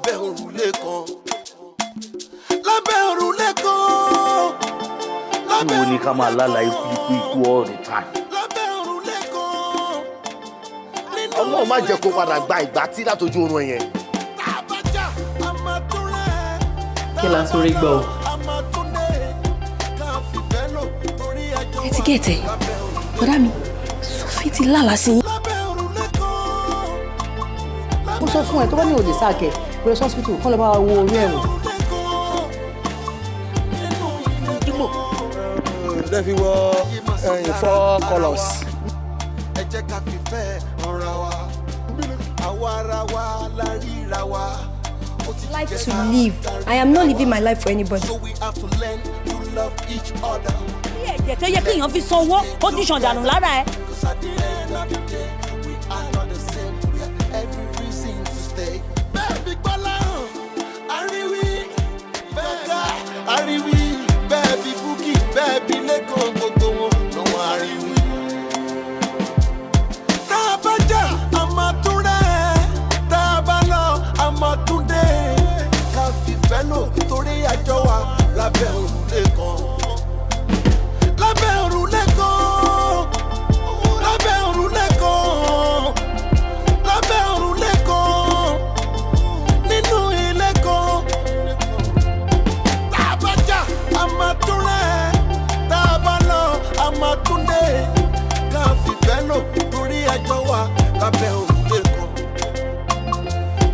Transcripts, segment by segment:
Lábẹ́ òrùlé kan, lábẹ́ òrùlé kan, Tí wo ni ká máa lálàá ikú, ikú, ikú all the time? Lábẹ́ òrùlé kan. Ọlọ́run má jẹ́ kó padà gba ìgbà tí látọjú oorun ẹ̀ yẹn. Tá a bá jà, a máa tún rẹ̀. Kí la sórí gbọ́ o? A máa tún dé. Ká fìfẹ́ lò torí àjọ Ẹ ti get ẹ̀, bọ́dá mi, Sophie ti lálàá sí yín. Lábẹ́ òrùlé kan. Mo sọ fún ẹ, tó bá ní òde sack ẹ, pé lọ hospital kọ́ lọ bá wa wo orí ẹ̀ wò. Òrùlé kan, nínú ilé kan. Lẹ́ fi wọ ẹ̀yìn four colours. Ẹ jẹ́ ká fìfẹ́ ọ̀ra wa, àwa ara wa la ríra wa. Ó ti Like jẹ́ to ká live. I am not living my life for anybody. So we have to learn to love each other. Ẹ̀jẹ̀ tó yẹ kéèyàn fi sanwó, ó ti ṣàn dànù lára ẹ̀. 'Cause at the end of the day, we are not the same. We have every reason to stay. Bẹ́ẹ̀ni Gbọ́láhàn, àríwí, bẹ́ẹ̀ká, àríwí, bẹ́ẹ̀bi Búkì, bẹ́ẹ̀bi Lẹ́kàn, gbogbo wọn lọ́wọ́ àríwí. Tá a bá jà, a máa tún rẹ̀. Tá a bá lọ, a máa tún dé. Ká fìfẹ́ lò torí àjọ wa lábẹ́ òrùlé kan. Lábẹ́ òrùlé kan, lábẹ́ òrùlé kan, lábẹ́ òrùlé kan, nínú ilé kan. Tá a bá jà, a máa tún rẹ̀. Tá a bá lọ, a máa tún dé. Ká fìfẹ́ lò torí àjọ wa lábẹ́ òrùlé kan.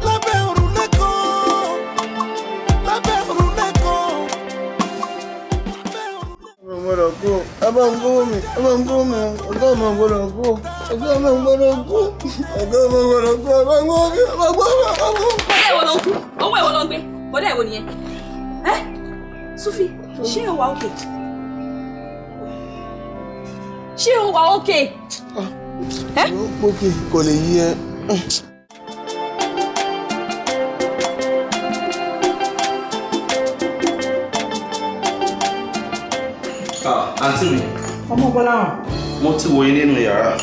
Lábẹ́ òrùlé kan, lábẹ́ òrùlé kan, lábẹ́ òrùlé Ẹ gbọ́dọ̀ kú, ẹ bá ń gbówó mi, ẹ bá ń gbówó mi. Ọ̀gá mi ò gbọ́dọ̀ kú, ọ̀gá mi ò gbọ́dọ̀ kú, ọ̀gá mi ò gbọ́dọ̀ kú. Ẹ bá ń gbówó mi, ẹ bá ń gbówó mi, ẹ bá ń gbówó mi. Bọ́dá ìwọ ló ń kú, owó ìwọ ló ń gbé, bọ́dá ìwọ nìyẹn. Ẹ Sufi, ṣé o wà okay? Ṣé o wà okay? Pókì kò lè yí ẹ. Àǹtí mi. Ọmọ Bọ́lá hàn. Mo ti wo yín nínú yàrá.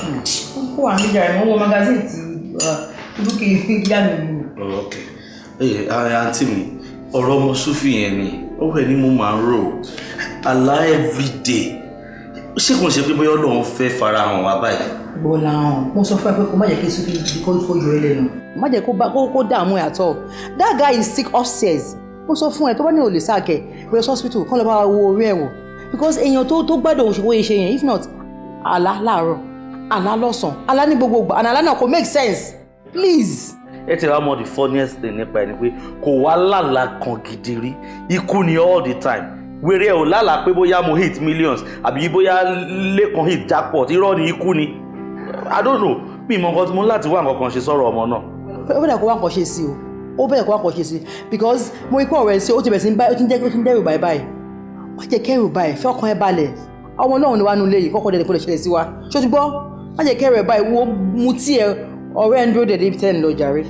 Ó kó wà níjà rẹ̀, mo ń wo magazine tí Búkì yá mi wò. Oh, ok. Ẹ àǹtí mi, ọ̀rọ̀ ọmọ Sufi yẹn ni ó rẹ̀ ní mo máa ń rò àlá everyday. Ṣé kò ń ṣe pé bóyá Ọlọ́run fẹ́ farahàn wá báyìí? Bọ́lá hàn, mo sọ fún ẹ pé kó má jẹ́ kí Sufi kó yọ ẹ lẹ́nu, má jẹ́ kó kó dààmú ẹ at all. That guy is sick upstairs. Mo sọ fún ẹ, tó bá ní òlè sack ẹ, pé lọ hospital kọ́ lọ bá wa wo orí ẹ̀ wò, because èèyàn tó gbádùn òṣèwọ́ ṣe yẹn. If not, àlá láàárọ̀, àlá lọ́sàn-án, àlá ní gbogbo ìgbà, àlá náà kò make sense, please. Ẹ ti wá mọ the funniest thing nípa ẹ ni pé kò wá lálàá kan gidi rí, ikú ni all the time. Wèrè ẹ ò lálàá pé bóyá mo hit millions àbí bóyá Lẹ́kan hit jackpot. Irọ́ ni, ikú ni. I don't know, mi mọ nǹkan tí mo ní láti wá nǹkan kan ṣe sọ̀rọ̀ ọmọ náà. Ó bẹ̀rẹ̀ kó wá nǹkan ṣe sí o, ó bẹ̀rẹ̀ kó wá nǹkan ṣe sí, because mo ikú ọ̀rẹ́ sí, ó ti bẹ̀rẹ̀ sí ń bá, ó ti ń jẹ́, ó ti ń dẹ́rù báyìí báyìí. Má jẹ́ kẹ́rù báyìí, fẹ́ ọkàn ẹ balẹ̀. Ọmọ náà ni wàá nulẹ̀ yìí kọ́kọ́ dẹ̀ kó lè ṣẹlẹ̀ sí wa. Ṣó ti gbọ́? Má jẹ́ kẹ́rù ẹ báyìí. Wo mu tí ẹ ọ̀rẹ́ ń dúró dẹ̀ débi tẹ́ ń lọ jàre.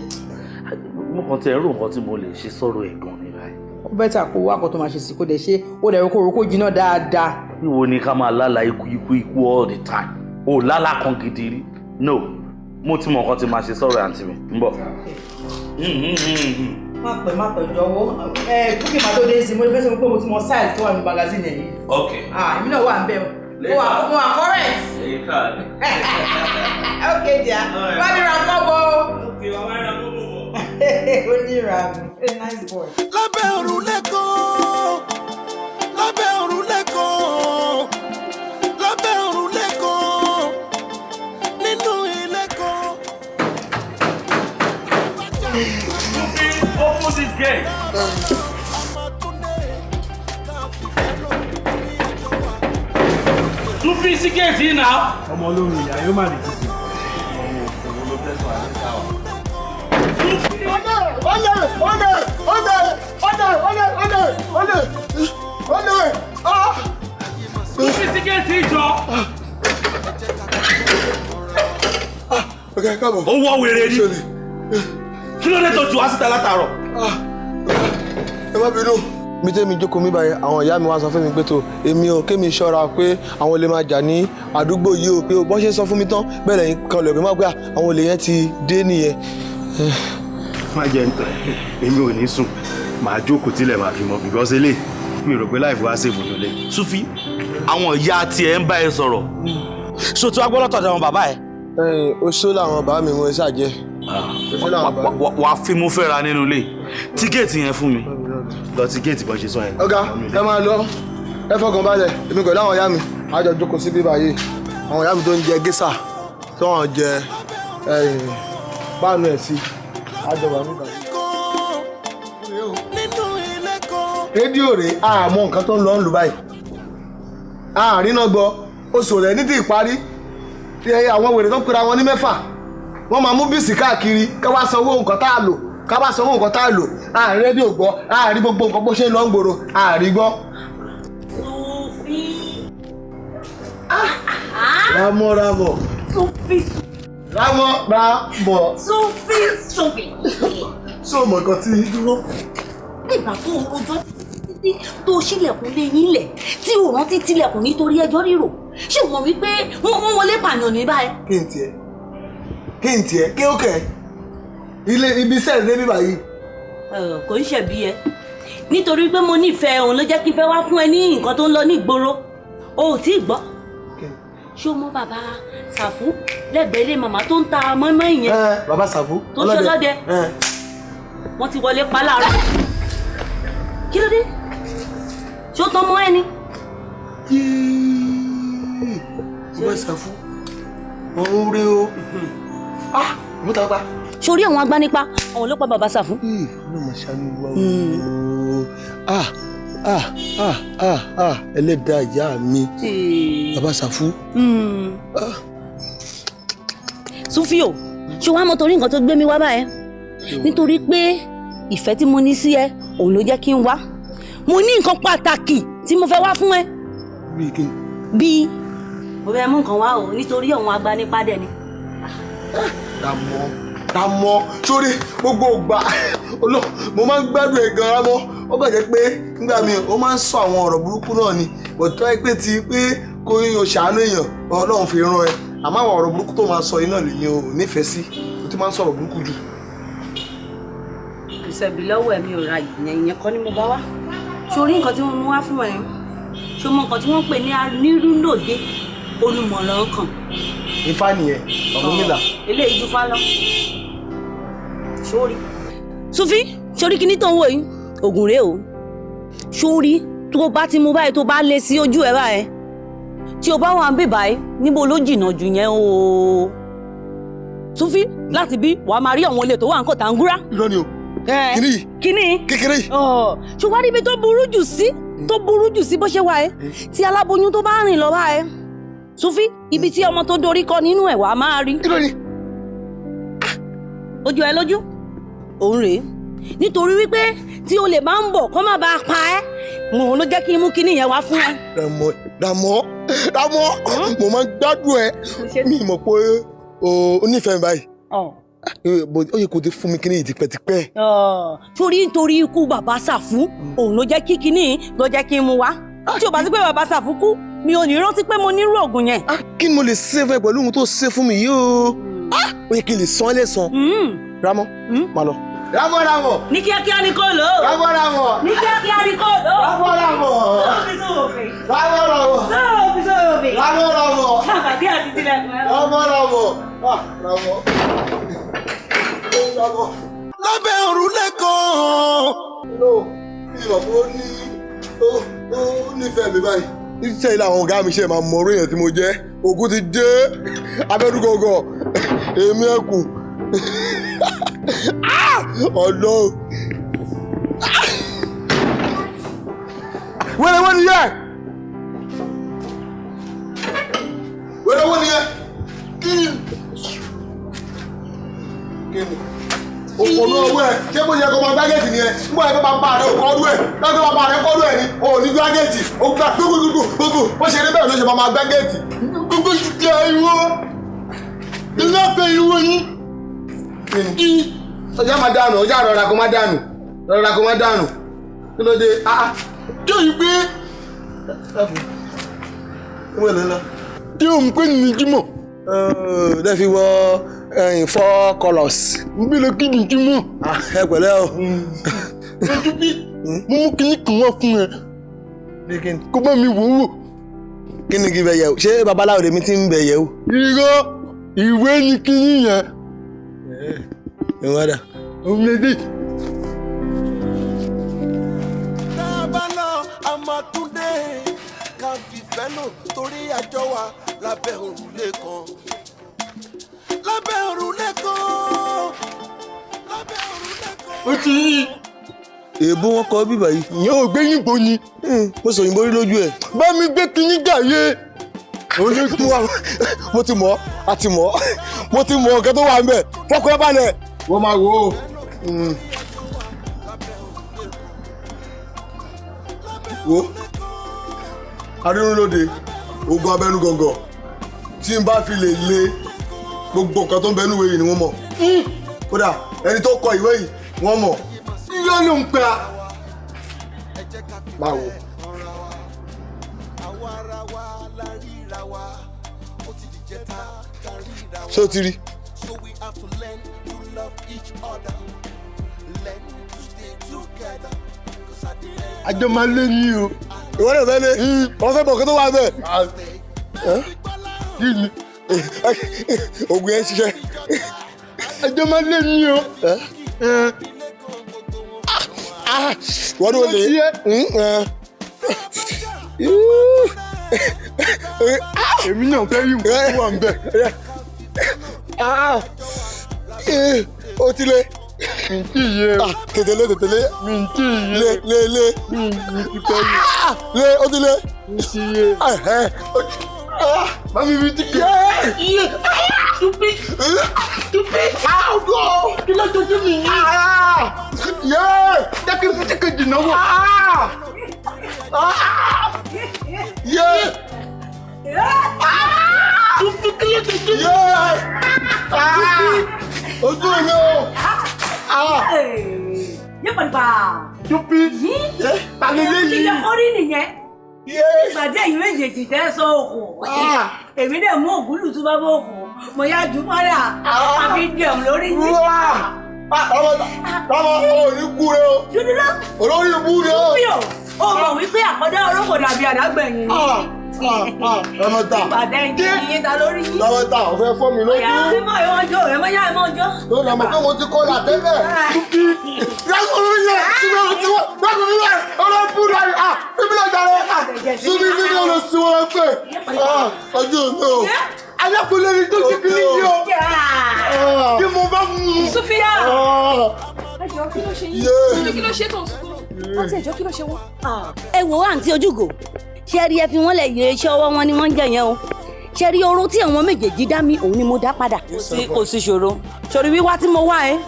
Mo kàn ti ẹ̀ ń rò nǹkan tí mo lè ṣe sọ̀rọ̀ ẹ̀ gan ni báyìí. Ó better kó wá nǹkan tó máa ṣe sí, kó dẹ̀ ṣe, ó dẹ̀ roko roko jiná dáadáa. Wíwo ni ká máa lálàá ikú, ikú, ikú all the time? Ò lálàá kan gidi rí. No, mo ti mọ nǹkan tí máa ṣe sọ̀rọ̀. Àǹtí mi ń bọ̀. Má pẹ́, má pẹ́, jọ̀wọ́. Ẹ kúkì máa tó dé sí, mo fẹ́ sọ pé mo ti mọ size tó wà ní magazine ẹ̀ yìí. Ok. Ah, èmi náà wà ń bẹ̀ o. Mo wà correct. Okay dear, wá mi ra kọ́bọ̀ o. Onírà mi, nice boy. Lábẹ́ òrùlé kan, lábẹ́ òrùlé kan, lábẹ́ òrùlé kan, nínú ilé kan. Open this gate. Àmọ̀túndé, ká fìfẹ́ lò ní àjọ wa. Tún fi sí gate yìí náà. Ọmọ olórin ìyá yóò má lè tètè. Olè, olè, olè, olè, olè, olè, olè, olè, ah! Tún fi sí gate yìí jọ. Ok, káàbọ̀. Ó wọ wèrè ni. Ṣọlẹ̀. Kí ló dé tó ju wá síta látàárọ̀? Ah, ẹ má bínú. Mi tẹ́mi jókòó mi báyìí, àwọn ìyá mi wá sọ fún mi pé tó èmi ò kémi ṣọ́ra pé àwọn olè máa jà ní àdúgbò yìí o, pé o bọ́n ṣe sọ fún mi tán bẹ́ẹ̀ lẹ́yìn kan lẹ̀kùn má pé àwọn olè yẹn ti dé nìyẹn. Má jẹ́ ń tàn ẹ́, èmi ò ní sùn, màá jókòó tílẹ̀ máa fi mọ̀ because eléyìí mi rò pé láìfọ wá sèfù nílé. Sufi, àwọn ìyá tiẹ̀ ń bá ẹ sọ̀rọ̀, ṣó tí wàá gbọ́ lọ́tọ̀ àwọn bàbá ẹ. Oṣó làwọn bàbá mi wọn ṣàjẹ́. Wàá fi mú fẹ́ra nínú ilé, tí géètì yẹn fún mi. Lọ ti géètì bọ́ ṣe sọ yẹn. Ọ̀gá, ẹ máa lọ, ẹ fọkàn balẹ̀, èmi pẹ̀lú àwọn ìyá mi a jọ jókòó sí bíbá yìí. Àwọn ìyá mi tó ń jẹ gẹ́sà tí wọ́n jẹ báànù ẹ̀ sí, a jọ wà nígbà yìí. Rédíò rèé, àmọ́ nǹkan tó ń lọ ń lù báyìí, àárín náà gbọ́ oṣù rẹ̀ ní ti ìparí. Àwọn wèrè tó ń pera wọn ní mẹ́fà, wọ́n máa mú bíìsì káàkiri ká wá sanwó nǹkan tá a lò, ká wá sanwó nǹkan tá a lò. Àárín rédíò gbọ́, àárín gbogbo nǹkan bó ṣe ń lọ ń gbòòrò, àárín gbọ́. Sufi. Rámọ́ rámọ́. Sufi. Rámọ́ rámọ́. Sufi Sufi. Ṣé o mọ̀ nǹkan tí dúró? Nígbà tó o rojọ́ títí tó o ṣílẹ̀kùn lé yín lẹ̀ tí o rántí tilẹ̀kùn nítorí ẹjọ́ rírò, ṣé o mọ̀ wípé wọ́n wọlé pààyàn ní báyìí? Kí n tiẹ̀? Kí n tiẹ̀? Kí ó kẹ̀? Ilé ibi iṣẹ́ rẹ̀ débi báyìí. Kò ń ṣẹ̀bi ẹ, nítorí pé mo nífẹ̀ẹ́ òun ló jẹ́ kí n fẹ́ wá fún ẹ ní nǹkan tó ń lọ ní ìgboro. O ò tí ì gbọ́. Ṣé o mọ bàbá Ṣàfú lẹ́gbẹ̀ẹ́ ilé màmá tó ń ta mọ́ínmọ́ín yẹn? Bàbá Ṣàfú tó ń ṣọlọ́dẹ, wọ́n ti wọlé pa láàárọ̀. Kí ló dé? Ṣé ó tán mọ́ ẹni? Bàbá Ṣàfú òun rè o. Mo ta pa. Sórí àwọn agbanipa, àwọn ló pa bàbá Ṣàfú. Ọlọ́run máa ṣàánú wa o. Ẹlẹ́dàá ìyá mi, bàbá Ṣàfú. Sufi o, ṣé wàá mọ torí nǹkan tó gbé mi wá báyẹn? Nítorí pé ìfẹ́ tí mo ní sí ẹ òun ló jẹ́ kí n wá. Mo ní nǹkan pàtàkì tí mo fẹ́ wá fún ẹ. Bí mo fẹ́ mú nǹkan wá o, nítorí àwọn agbanipa dẹ̀ ni. Dàmọ́ Dàmọ́, sórí gbogbo ìgbà mo máa ń gbádùn ẹ̀ gan-an mọ́. Ó kàn jẹ́ pé nígbà míì ó máa ń sọ àwọn ọ̀rọ̀ burúkú náà ni, bọ̀tọ́ ẹ pé ti pé kó o ṣàánú èèyàn Ọlọ́run fi rán ẹ, àmọ́ àwọn ọ̀rọ̀ burúkú tó máa sọ yìí náà lèmi ò nífẹ̀ẹ́ sí, o ti máa ń sọ̀rọ̀ burúkú jù. Ìṣẹ̀bí lọ́wọ́ ẹ̀mí ò ra ìyẹn, ìyẹn kọ́ ni mo bá wá. Sórí nǹkan tí mo mú wá fún ẹ, ṣo mọ nǹkan tí wọ́n pè ní anírúlòde olùmọ̀ràn kan? Ifá nìyẹn, Ọ̀rúnmìlà. Eléyìí ju fá lọ. Sórí. Sufi, sórí kíní tó ń wò yìí, ògùn rèé o. Sórí tó bá ti mú báyìí tó bá lé sí ojú ẹ báyìí, tí o bá wà ń bè báyìí, níbo ló jìnnà jù yẹn o? Sufi, láti bí wàá máa rí àwọn olè tó wà ń kọ̀ tàǹgúrá. Irọ́ ni o. Kíní yìí. Kíní. Kékeré yìí. Ṣùgbọ́n níbi tó burú jù sí, tó burú jù sí bó ṣe wà ẹ́, tí aláboyún tó bá rìn lọ bá ẹ. Sufi, ibi tí ọmọ tó dorí kọ nínú ẹ̀ wàá máa rí. Irọ́ ni. Ojú ẹ lójú, òun rèé. Nítorí wípé tí olè máa ń bọ̀ kó má bàa pa ẹ́, òun ló jẹ́ kí n mú kíní yẹn wá fún ẹ. Dàmọ́ Dàmọ́ Dàmọ́, mo máa ń gbádùn ẹ, mi mọ̀ pé o nífẹ̀ẹ́ mi báyìí. Ó yẹ kó ti fún mi kíní yìí tipẹ́tipẹ́. Torí nítorí ikú bàbá Ṣàfú, òun ló jẹ́ kí kíní ló jẹ́ kí n mú wá. Tí o bá sí pé bàbá Ṣàfú kú, mi ò ní rántí pé mo nírú ògùn yẹn. Kí ni mo lè ṣe fún ẹ pẹ̀lú ohun tó ṣe fún mi yìí o? Ó yẹ kí n lè san ẹ́ lẹ́san. Rámọ́, máa lọ. Rámọ́ rámọ́. Ní kíákíá ni kò lò ó. Rámọ́ rámọ́. Ní kíákíá ni kò lò ó. Rámọ́ rámọ́. Sóòfì sóòfì. Rámọ́ rámọ́. Sóòfì sóòfì. Rámọ́ rámọ́. Àbàdí àti tilẹ̀kùn ẹ̀. Rámọ́ rámọ́. Rámọ́. Rámọ́. Lábẹ́ òrùlé kan. Ló mi mọ̀ pé ó ní ó nífẹ̀ẹ́ mi báyìí. Níṣẹ́ ilé àwọn ọ̀gá mi ṣe máa mọ orí èèyàn tí mo jẹ́. Ògùn ti dé abẹ́rúgọ̀gọ̀ èmi ẹ̀kùn. Ọlọ́run. Wẹ́rẹ́ wọ́n nìyẹn. Wẹ́rẹ́ wọ́n nìyẹn. Kí ni? Kí ni? Òpònú ọwọ́ ẹ̀ ṣé bó ṣe kó máa gbá géètì nìyẹn? Nígbà yẹn kó máa bá rẹ̀ kọ́dú ẹ̀. Lọ́dún bàbá rẹ̀ kọ́dú ẹ̀ ni o ò ní gbá géètì. O gbà gbogbogbò gbogbo bó ṣe rí bẹ́ẹ̀ ló ṣe máa gbá géètì. Gbogbo jẹ ìwọ. Ilé pé ìwọ yín. Ọjà máa dànù, ọjà rọra kó má dànù. Rọra kó má dànù. Kí ló dé? Kí o gbé. Ìwé ló ń lọ. Kí o ń pè ní Jímọ̀. Lẹ́ fi wọ Four colours. N bí lọ kí ni kí mọ̀. Ẹ pẹ̀lẹ́ o. Ojú bí mo mú kinní kan wá fún ẹ. Kó bá mi wò ó wò. Kí ni kí n bẹ yẹ̀ wò? Ṣé babaláwo lèmi ti ń bẹ yẹ̀ wò? Irọ́, ìwé ni kinní yẹn. Ìwọ́n dà. Òun lè dé. Tá a bá lọ, a máa tún dé. Ká fìfẹ́ lò torí àjọ wa lábẹ́ òrùlé kan. Lábẹ́ òrùlé kan. Lábẹ́ òrùlé kan. Ó ti yí. Èèbó wọn kọ bíbà yìí. Ìyẹn ò gbé yìnbó ni. Mo sọ òyìnbó rí lójú ẹ̀. Bá mi gbé kinní jàre. Mo ti mọ̀, a ti mọ̀, mo ti mọ̀ nǹkan tó wà ńbẹ̀. Fọkàn ẹ balẹ̀. Wọ́n máa wò ó. Wo arínúlóde ogun abẹ́nú gọ̀ǹgọ̀ tí n bá fi lè le gbogbo nǹkan tó ń bẹnu ìwé yìí ni wọ́n mọ̀. Kódà ẹni tó kọ ìwé yìí wọ́n mọ̀. Irọ́ ló ń pa. Máa wò. Ṣé o ti rí? So we have to learn to love each other, learn to stay together. 'Cause at the end Àjọ máa lé ní o. Ìwọ náà fẹ́ lé, wọ́n fẹ́ mọ̀ nǹkan tó wà ńbẹ̀. Kí ni? Oògùn yẹn ń ṣiṣẹ́. Àjọ máa lé ní o. Wọ́n ní o lè. Èmi náà fẹ́ rí nǹkan tó wà ńbẹ̀. Ó ti lé. Mi ì tí ì yé o. Tètè lé, tètè lé. Mi ì tí ì yé. Lé, lé, lé. Mi ì ti fẹ́ yé. Lé, ó ti lé. Mi ti yé. Bá mi fi tíkì. Iye. Tupi. Tupi. Ọgọ́. Kí ló dojú mi yìí? Yé. Jẹ́ kí n fi tíkì jìnnà wò. Yé. Tupi kí ló dojú mi? Yé. Ojú mi o. Yé pàdùpà. Tupi. Tani léyìí? Kí ló kórí nìyẹn? Ìgbà tí ẹ̀yin méjèèjì tẹ́ sọ òkò, èmi dẹ̀ mú ògúlù tó bá bọ̀ òkò, mo yá jù padà, àfi jẹun lórí yín. Ọmọ ò ní kú rẹ o. Olórí ibú rẹ o. Súfì o, ó mọ̀ wípé àkọ́dá orókò dàbí àdágbẹ̀yìn ni. Ọmọ ta. Ìgbà tẹ́ ń kí yín ta lórí yín. Ọmọ ta, ò fẹ́ fọ́ mi lójú. Ẹ mọ̀ ẹ mọ̀ jọ, ẹ mọ̀ yá ẹ mọ̀ jọ. Lónìí ọmọ pé mo ti kọ́ là tẹ́lẹ̀. Alákùnrin ni tó ti kiri yìí o. Kí mo bá mú. Sofia! Ẹjọ́ kí ló ṣe yín? Sufi kí ló ṣe tó ń sunkún? Àǹtí ẹjọ́ kí ló ṣe wọ́n? Ẹ wo àǹtí ojúgò, ṣé rí ẹ fi wọ́n lẹ̀ yẹ iṣẹ́ ọwọ́ wọn ni wọ́n ń jẹ yẹn o. Ṣé rí oró tí àwọn méjèèjì dá mi òun ni mo dá padà. Kò sí ṣòro. Ṣòro wíwá tí mo wá ẹ,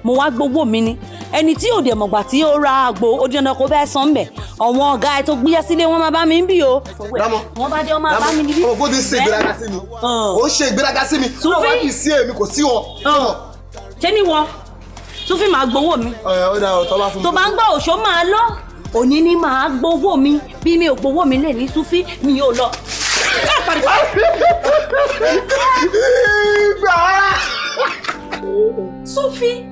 mo wá gbowó mi ni. Ẹni tí òde mọ̀gbà tí ó ra àgbo ó di dandan kó bẹ́ẹ̀ san bẹ̀. Àwọn ọ̀gá ẹ tó gbéyà sílé wọn máa bá mi ń bì o. Dámọ̀. Wọ́n bá dé wọn máa bá mi níbí. Ọmọ kó ti ṣe ìgbéraga sí mi. Ó ń ṣe ìgbéraga sí mi. Sufi. Wọ́n kì í sí èmi kò sí wọn. Ṣé ní wọ? Sufi máa gbowó mi. Ó dáa ọ̀ tọ́ bá fún mi. Tó bá ń gbọ́ òṣó máa lọ. Òní ni màá gbowó mi. Bí mi ò gbowó mi lè ní Sufi mi ò lọ. Sufi!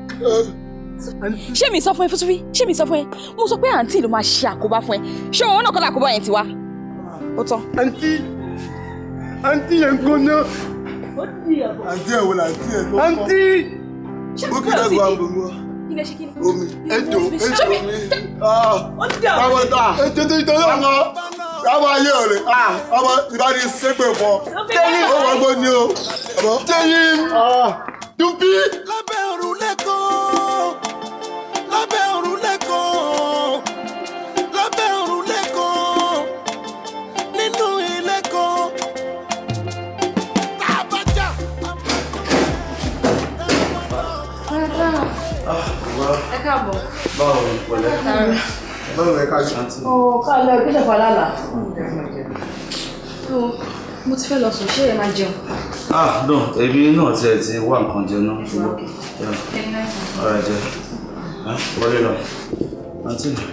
Ṣé mi sọ fún ẹ Sufi? Ṣé mi sọ fún ẹ? Mo sọ pé àǹtí ló máa ṣe àkóbá fún ẹ. Ṣé òun náà kọ́ làkóbá yẹn ti wá? Ó tán. Àǹtí. Àǹtí yẹn gbóná. Àǹtí ẹ̀ wo làǹtí ẹ̀ tó kọ́? Àǹtí. Bókì dẹ́gbà gbogbo. Omi. Ejò ejò mi. Ọmọ ta. Ejò tó ìtọ́jú ọmọ. Ọmọ ayé ò lè. Ọmọ ìbáni ṣépè fọ. Tẹ́yìn. Ó wọ́n gbó ni o. Tẹ́yìn. Tupi. Lábẹ́ òrùlé kan. Lábẹ́ òrùlé kan. Lábẹ́ òrùlé kan. Nínú ilé kan. Tá a bá jà. Ẹ káàbọ̀. Báwo ni pẹ̀lẹ́? Báwo ni ká ṣe? Ó kálẹ̀ kí ṣe falálà. Mo ti fẹ́ lọ sùn, ṣé ẹ máa jẹun? Ah no, èmi náà tiẹ̀ ti wá nǹkan jẹ náà ṣùgbọ́n. Ọ̀rẹ́ jẹ. Wọlé lọ. Àǹtí mi.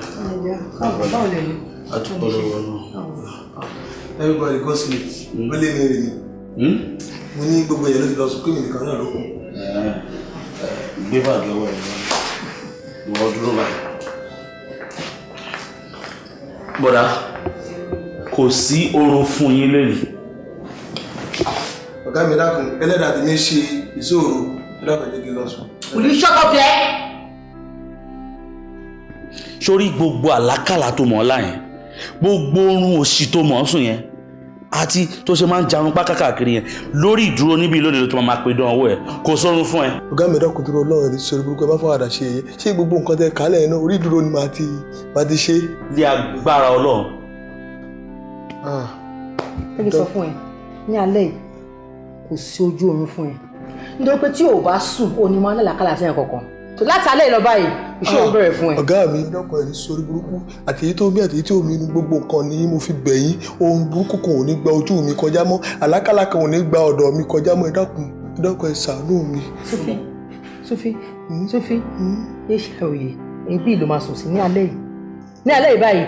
Báwo lè ní? Àdúgbò lọ́wọ́ náà. Everybody go sleep. Ó lé mi rè ni. Mo ní gbogbo èèyàn ló ti lọ sùn kí mi nìkan náà ló kù. Gbé báàgì ọwọ́ ẹ̀ lọ dúró báyìí. Bọ̀dá, kò sí oorun fún yín lónìí. Ọ̀gá mi dákun, ẹlẹ́dàá ti ní ṣe ìṣòro, dákun jẹ́ kí n lọ sùn. Will you shut up there? Sórí gbogbo àlákàlà tó mọ̀ ọ́ láyẹn, gbogbo oorun òṣì tó mọ̀ ọ́ sùn yẹn, àti tó ṣe máa ń jarun pákà káàkiri yẹn, lórí ìdúró níbi lónìí ló tó máa pe dán owó ẹ̀, kò sórun fún ẹ. Ọ̀gá mi dákun dúró, Ọlọ́run ẹni sọ̀rọ̀ burúkú ẹ bá fọwọ́ àdá ṣe èyí, ṣé gbogbo nǹkan tẹ kálẹ̀ yẹn náà orí ìdúró ni màá ti ṣe. Ní agbára Ọlọ́run. Ẹ kì í sọ fún ẹ ní alẹ́ yìí kò sí ojú oorun fún ẹ, nítorí pé tí o bá sùn o ní máa ń lálàkàlà sẹ́yìn kankan tó láti alẹ́ lọ báyìí iṣẹ́ òun bẹ̀rẹ̀ fún ẹ. Ọ̀gá mi dákun ẹni sọ̀rọ̀ burúkú, àti èyí tó mí àti èyí tí omi inú gbogbo nǹkan ni mo fi bẹ̀ yín, ohun burúkú kan ò ní gba ojú mi kọjá mọ́, àlákàlà kan ò ní gba ọ̀dọ̀ mi kọjá mọ́, ẹ dákun ẹ dákun ẹ ṣàánú mi. Sufi Sufi Sufi yé ṣe àròyé, ibi ìlú máa sùn sí ní alẹ́ yìí, ní alẹ́ yìí báyìí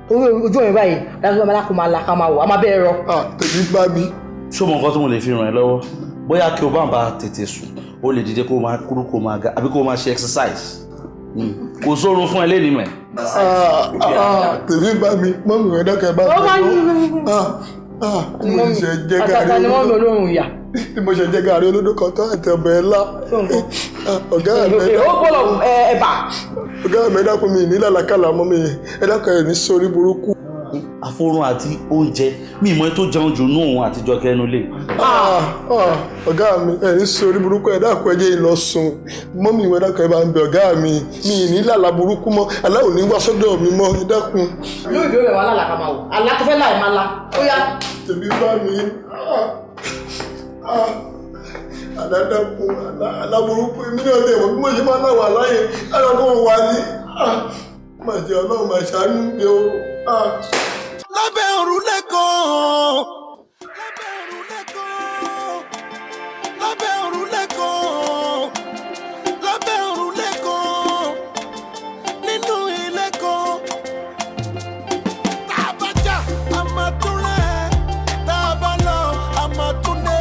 orí ojú ọ̀rìn báyìí dájú máa kó máa la ká máa wò á máa bẹ́ẹ̀ rọ. Tèmi bá mi. Ṣé o mọ nǹkan tí mo lè fi ràn ẹ́ lọ́wọ́? Bóyá kí o bá ń bá tètè sùn, o lè dìde kó o máa kúrú kó o máa ga àbí kó o máa ṣe exercise. Kò sórun fún ẹ lẹ́nu mẹ́. Tèmi bá mi, mọ́mí rẹ̀ dákẹ́ bá mi. Tí mo ṣe jẹ gàrí olódò ìyà. Tí mo ṣe jẹ gàrí olódò kan tán àti ọbẹ̀ ẹ̀la. Ọ̀gá mi ó gbọ́dọ̀ ẹ̀bà. Ọ̀gá mi dákun mi ní làlákàlà mọ́ mi, ẹ dákun ẹ̀ ní sórí burúkú. Àforun àti oúnjẹ mi ìmọ̀ tó jẹun jù nú òun àtijọ́ kẹnu lé. Ọ̀gá mi ẹ̀ ní sórí burúkú, ẹ dákun ẹ jẹ́ n lọ sùn, mọ́mí ìwé dákun ẹ bá ń bẹ ọ̀gá mi, mi ní làlá burúkú mọ́, aláwo ní wá sọ́dọ̀ mi mọ́, ẹ dákun. Yóò dúró rẹ̀ wá lálàkà máa wò, àlá tó fẹ́ láì máa la, ó yá. Tèmi bá mi, àdádàkùn aláburúkú èmi náà lè wọ́n bí mo ṣe máa láwà láyé alákọ̀ọ́ wa ni má jẹ́ Ọlọ́run máa ṣàánú mi o. Lábẹ́ òrùlé kan, lábẹ́ òrùlé kan, lábẹ́ òrùlé kan, lábẹ́ òrùlé kan, nínú ilé kan. Tá a bá jà, a máa tún rẹ̀, tá a bá lọ, a máa tún dé.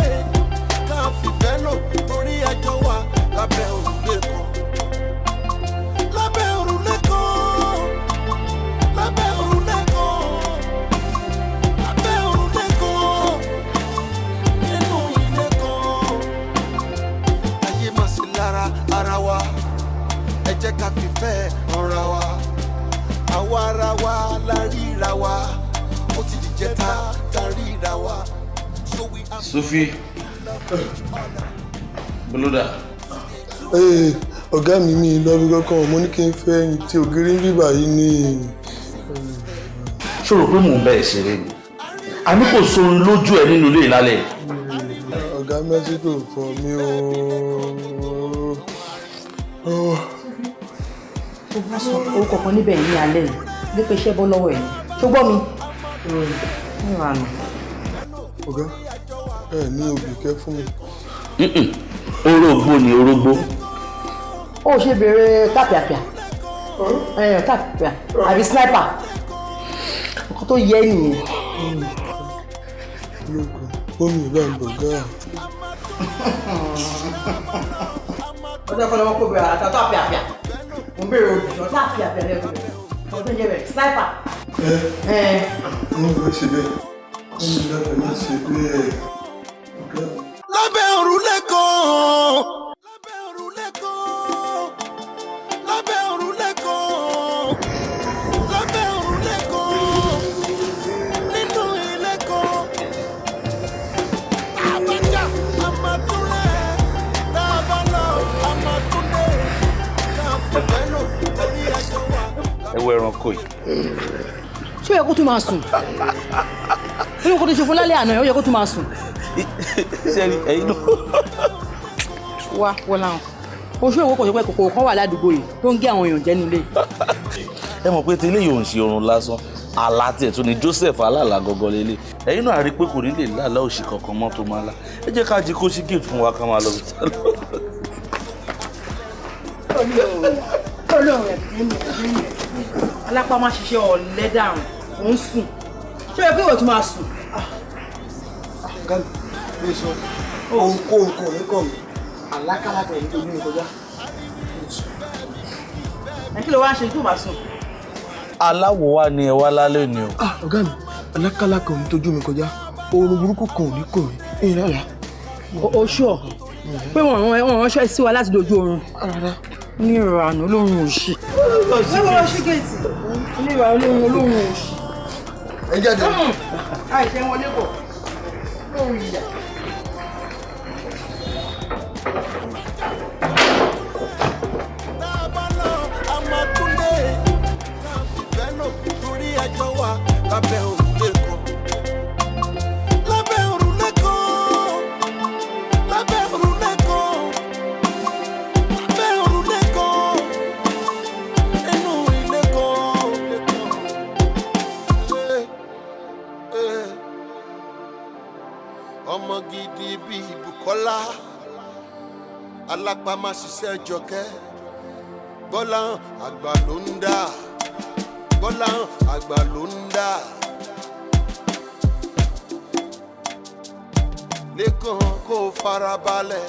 Ká fìfẹ́ lò torí àjọ wa lábẹ́ òrùlé kan. Lábẹ́ òrùlé kan, lábẹ́ òrùlé kan, lábẹ́ òrùlé kan, nínú ilé kan. Ayé máa sí lára ara wa, ẹ jẹ́ ká fìfẹ́ ọ̀ra wa. Àwa ara wa la ríra wa, ó ti dìjẹ́ ta ta ríra wa. So we are. Sufi, Boloda. Ọ̀gá mi mi lọ bí kankan, mo ní kí n fẹ́ ẹyin tí ògiri ń bíbà yìí ni. Ṣó rò pé mò ń bá ẹ ṣeré ni? Àní kò sórun lójú ẹ nínú ilé ìlálẹ̀. Ọ̀gá Mẹ́síkò fọ mi ooo. Tó bá sọ orúkọ kan níbẹ̀ ní alẹ́ yìí, bí pé iṣẹ́ bọ́ lọ́wọ́ ẹ̀ ṣó gbọ́ mi. Ọ̀gá ẹ ní obì kẹ́ fún mi. Orógbó ni orógbó. Ó ṣe béèrè tàpìàpìà tàpìàpìà àbí sniper, nǹkan tó yẹ nìyẹn. Mọ́mí ìlú àgbọ̀gá. Ọjọ́ kan lọ́wọ́ kó bẹ̀rẹ̀ àtàtọ̀ àpìàpìà, mo ń béèrè obì ọjọ́ àpìàpìà lẹ́nu rẹ̀, ọjọ́ tó ń jẹ́ bẹ̀rẹ̀ sniper. Ẹ ẹ má ṣe bẹ́ẹ̀, mọ́mí ìlú àgbẹ̀ má ṣe bẹ́ẹ̀. Lábẹ́ òrùlé kan, lábẹ́ òrùlé kan, lábẹ́ òrùlé kan, lábẹ́ òrùlé kan, nínú ilé kan. Tá a bá jà, a máa tún rẹ̀, tá a bá lọ, a máa tún dé. Ká fìfẹ́ lò torí àjọ wa. Ẹ wo ẹranko yìí. Ṣé ó yẹ kó tún máa sùn? Ó yẹ kó tún ṣe fún lálẹ́ àná, ó yẹ kó tún máa sùn. Ṣé ẹ̀yin náà? Wá wọ́n láwọn oṣù ìwé kò ṣe pé kòkòrò kan wà ládùúgbò yìí tó ń gé àwọn èèyàn jẹ nílé. Ẹ mọ̀ pé tẹ́lẹ̀ yóò ń ṣe oorun lásán, àlá tiẹ̀ tún ni Joseph alálà gọ́gọ́ lélẹ̀. Ẹ̀yin náà rí i pé kò ní lè lálá òṣì kankan mọ́ tó máa lá. Ẹ jẹ́ ká jí kó ṣí gate fún wa ká máa lọ bí tá lọ. Ọlọ́run ẹ̀ alápá máa ṣiṣẹ́ ọ̀lẹ́ dàrún, òun sùn. Ṣé o yẹ kí ìwọ tún máa sùn? Ọ̀gá mi, Mi sùn. Ohunkóhun kò ní kàn mí. Àlákàlà kan ní ojú mi kọjá. Ẹ kí ló wá ń ṣe tó bá sùn? Aláwo wa ni ẹ wá lálẹ́ ni o. Ah, ọ̀gá mi, àlákàlà kan ò ní tójú mi kọjá. Oorun burúkú kan ò ní kàn mí. Ìyìn rárá. O ṣùọ pé wọn ránṣẹ́ sí wa láti dojú oorun. Ní ìrànú olóhùn òṣì. Wọ́n lọ sí géètì. Ní ìrànú olóhùn òṣì. Ẹ jáde. Àìṣe wọlé bọ̀. Lóhùn ìyà. Amatunde ká fìfẹ́ lò torí ẹjọ́ wa lábẹ́ òrùlé kan. Lábẹ́ òrùlé kan. Lábẹ́ òrùlé kan. Lábẹ́ òrùlé kan. Inú ilé kan. Eh, eh. Ọmọ gidi bíi Bùkọ́lá alápámáṣiṣẹ́ Jọkẹ́. Bọ́lá àgbà ló ń dà, Bọ́lá àgbà ló ń dà. Lẹ́kàn kó farabalẹ̀.